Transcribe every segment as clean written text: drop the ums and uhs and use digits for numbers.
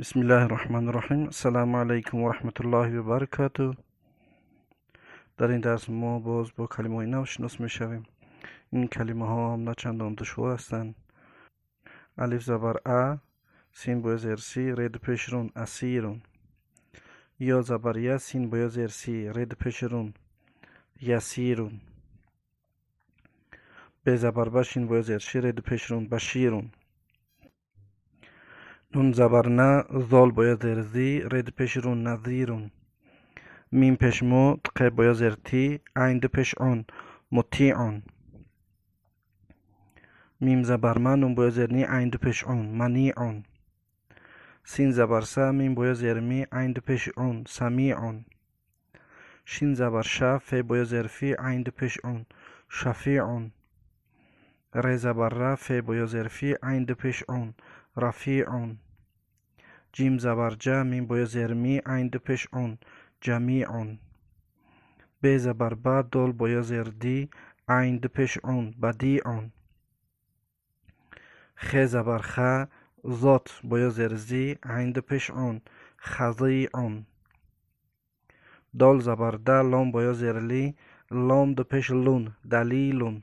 بسم الله الرحمن الرحیم. السلام علیکم و رحمت الله و برکاته. در این درس ما باز با کلمه های نو شناس می شویم. این کلمه ها هم نه چندان دشوار هستند. الف زبر ا، سین با زیر سی، ر دو پیش رون، اسیرون. یا زبر یا، سین با زیر سی، ر دو پیش رون، یسیرون. ب زبر ب، شین با زیر شی، ر دو پیش رون، بشیرون. نون زبر نه، ذال با زیر زی، ر دو پیش رون، نذیرون. میم پیش مو، ق با زیر تی، عین دو پیش عون، مطیعون. میم زبر ما، نون با زیر نی، عین دو پیش عون، منیعون. سین زبر سا، میم با زیر می، عین دو پیش عون، سمیعون. شین زبر شا، ف با زیر فی، عین دو پیش عون، شفیعون. ر زبر را، ف با زیر فی، عین دو پیش عون، رفیعون. جیم زبر جا، میم با زیر می، عین دو پیش عون، جمیعون. ب زبر با، دال با زیر دی، عین دو پیش عون، بدیعون. خ زبر خ، ذات با زیر زی، عین دو پیش عون، خضیعون. دال زبر د، لام با زیر لی، لام دو پیش لون، دلیلون.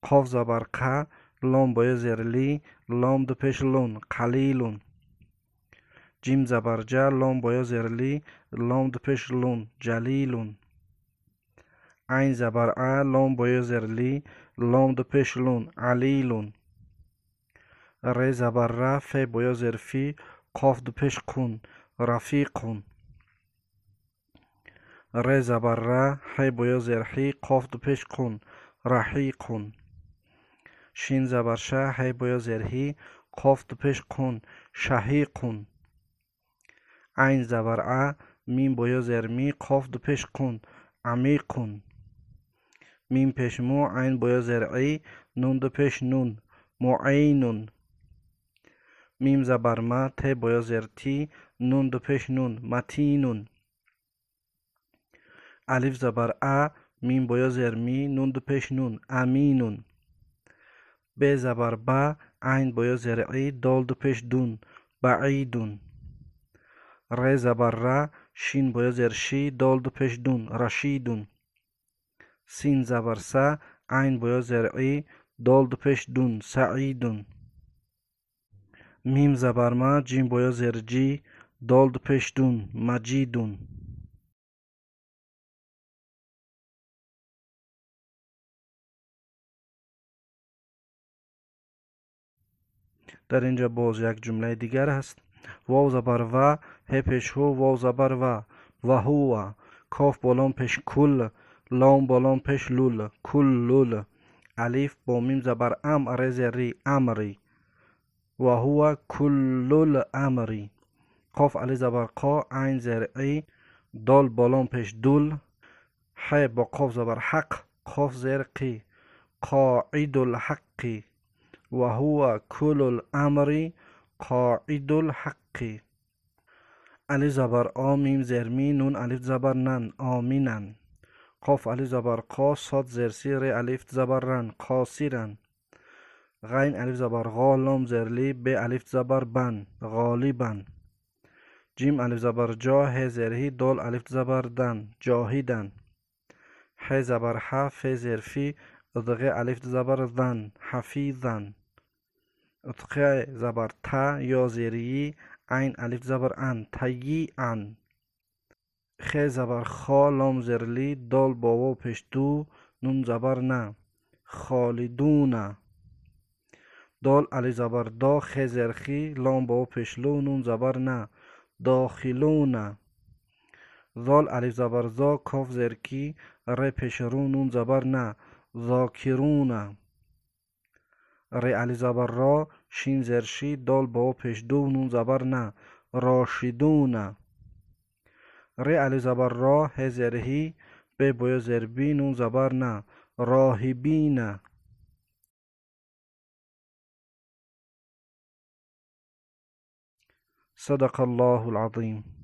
قاف زبر ق، لام با زیر لی، لام دو پیش لون، قلیلون. جیم زبر جا، لام با زیر لی، لام دو پیش لون، جلیلون. عین زبر ا، لام با زیر لی، لام دو پیش لون، علیلون. ر زبر را، ف با زیر فی، قاف دو پیش قون، رفیقون. ر زبر را، ح با زیر حی، قاف دو پیش قون، رحیقون. شین زبر شه، ح با زیر هی، قاف دو پیش قون، شهیقون. عین زبر ا، میم با زیر می، قاف دو پیش قون، عمیقون. میم پیش مو، عین با زیر ای، نون دو پیش نون، معینون. میم زبر ما، ت با زیر تی، نون دو پیش نون، متینون. الف زبر ا، میم با زیر می، نون دو پیش نون، امینون. ب زبر با، عین با زیر ای، دال دو پیش دون، بعیدون. ر زبر را، شین با زیر شی، دال دو پیش دون، رشیدون. سین زبر سا، عین با زیر ای، دال دو پیش دون، سعیدون. میم زبر ما، جیم با زیر جی، دال دو پیش دون، مجیدون. در اینجا باز یک جمله دیگر هست. واو زبر و، ه پیش هو، واو زبر و، و هو. کاف بالام پیش کل، لام بالام پیش لول، کلول. الف با میم زبر ام، ر زیر ری، امری. و هو کل الامری. قاف الف زبر قا، عین زیر ای، دال بالام پیش دول، ح با قاف زبر حق، قاف زیر قی، قاعد الحق. و هو کل الامر قاعد الحق. الف زبر آ، میم زیر می، نون الف زبر نن، آمینن. قاف الف زبر قا، صاد زیر سی، ر الف زبر رن، قاصرن. غین الف زبر غا، لام زیر لی، ب الف زبر بن، غالبا. جیم الف زبر جا، ه زیر هی، دال الف زبر دن، جاهدن. ح زبر ح، ف زیر فی، ذ الف زبر ذن، حفیظن. ق زبر تا، یا زیر ی، عین الف زبر ان، تییعن. خ زبر خا، لام زیر لی، دال با واو پیش دو، نون زبر نه، خالدون. دال الف زبر دا، خ زیر خی، لام با واو پیش لو، نون زبر نه، داخلون. ذال الف زبر ذا، کاف زیر کی، ر پیش رو، نون زبر نه، ذاکرون. ر الف زبر را، شین زیر شی، دال با واو پیش دو، نون زبر نه، راشدون. ر الف زبر را، ه زیر هی، ب با زیر بی، نون زبر نه، راهبین. صدق الله العظیم.